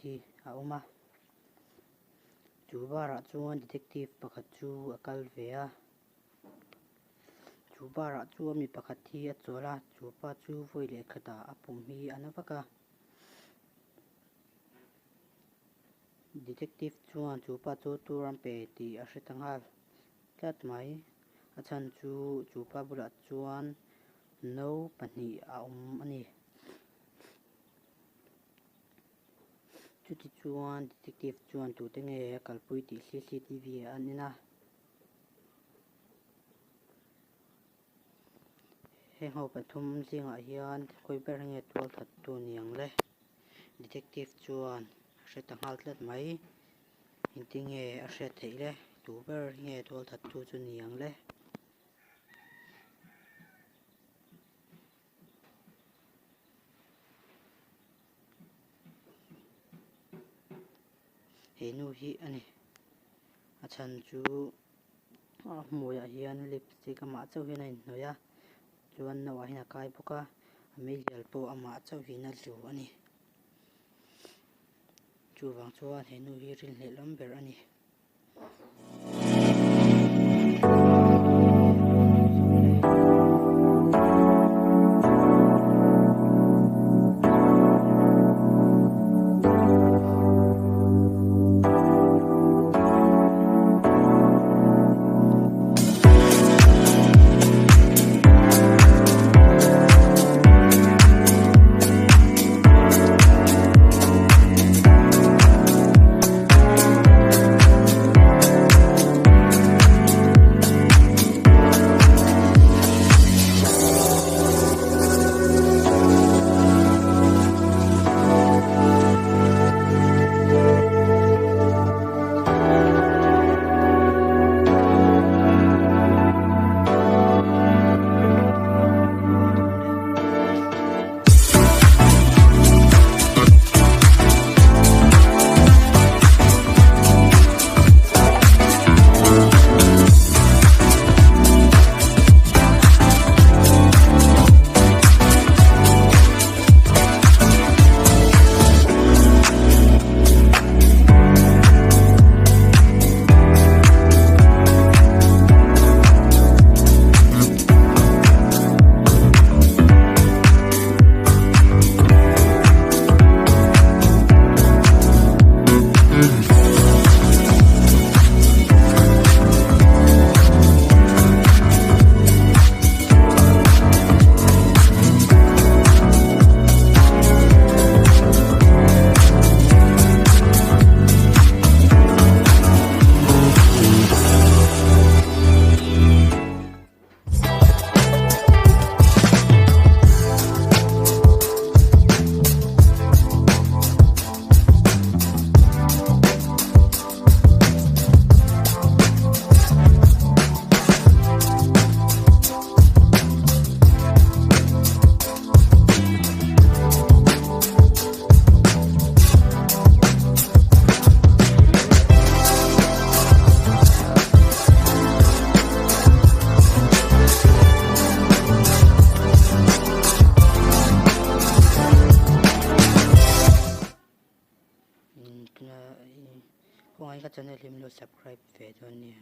hi a awm a, chu bar ah chuan detective pakhat chu a kal ve a, chu bar ah chuan mi pakhat hi a chawl a, chu pa chu vawi leh khatah a pum hi a na vak a. Detective chuan chu pa chu tour an pe tih a hre ta nghal tlat mai. A chhan chu chu pa bulah chuan no pahnih a awm a ni. Chuti chuan detective chuan tute nge a kalpui tih cctv ah an en a. Heng ho pathum zingah hian khawi ber nge tual that tu ni ang le? Detective chuan a hre ta nghal tlat mai. Engtin nge a hriat theih le? Tu ber nge tual that tu chu ni ang le? He nu hi a ni. A chhan chu a hmuiah hian lipstick amah chauh hian a inhnawih a chuan no ah hian a kai bawk a a meizial pawh amah chauh in a hlu a ni chuvang chuan he nu hi rinhlelh awm ber a ni. Khawngaih ka channel hi min lo subscribe ve dawn nia.